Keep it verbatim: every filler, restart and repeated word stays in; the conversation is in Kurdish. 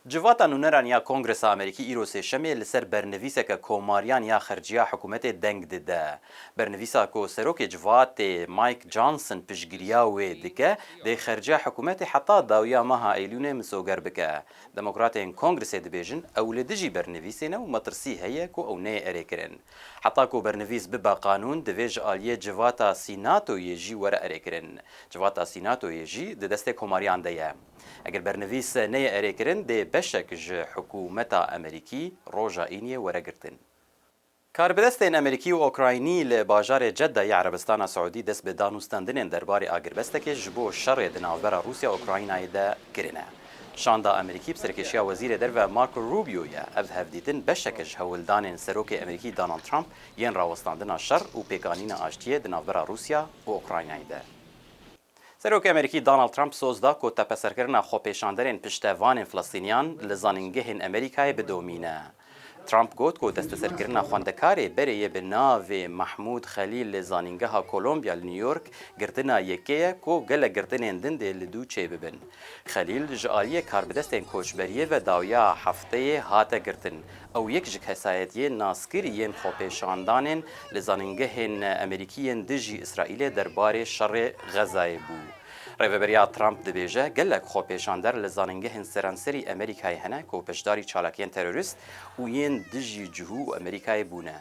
Civata nûneran ya Kongresa Amerîkî îro Sêşemê li ser bernivîseke komariyan ya xerciya hikûmetê deng dide. Bernivîsa ku serokê civatê Mike Johnson piştgiriya wê dike, dê xerciya hikûmetê heta dawiya meha Eylûnê misoger bike. Demokratên Kongresê dibêjin ew li dijî bernivîsê ne û metirsî heye ku ew neyê erêkirin. Heta ku bernivîs bibe qanûn, divê ji aliyê civata Sînatoyê jî were erêkirin. Civata Sînatoyê jî di destê komariyan de ye. Eger bernivîs neyê erêkirin, dê beşek ji hikûmeta Amerîkî roja Îniyê were girtin. Karbidestên Amerîkî û Okraynî li bajarê Cedda yê Erebistana Siûdî dest bi danûstandinên derbarê agirbestekê ji bo şerê di navbera Rûsya û Ukraynayê de kirine. Şanda Amerîkî bi serkêşiya Wezîrê Derve Marco Rubio ye. Ev hevdîtin beşek e ji hewldanên Serokê Amerîkî Donald Trump yên rawestandina şer û pêkanîna aştiyê di navbera Rûsya û Ukraynayê de. Serokê Amerîkî Donald Trump soz da ku tepeserkirina xwepêşanderên piştevanên Filistîniyan li zanîngehên Amerîkayê bidomîne. Trump got ku desteserkirina xwendekarê berê yê bi navê Mahmûd Xelîl li Zanîngeha Kolombiya li New York girtina yekê ye ku gelek girtinên din dê li dû çêbibin. Xelîl ji aliyê karbidestên koçberiyê ve dawiya hefteyê hate girtin. Ew yek ji kesayetiyên naskirî yên xwepêşandanên li zanîngehên Amerîkî yên dijî Îsraîlê derbarê şerê Xezayê bû. Rêveberiya Trump dibêje, gelek xwepêşander li zanîngehên seranserî Amerîkayê hene ku beşdarî çalakiyên terorîst û yên dijî cihû û Amerîkayê bûne.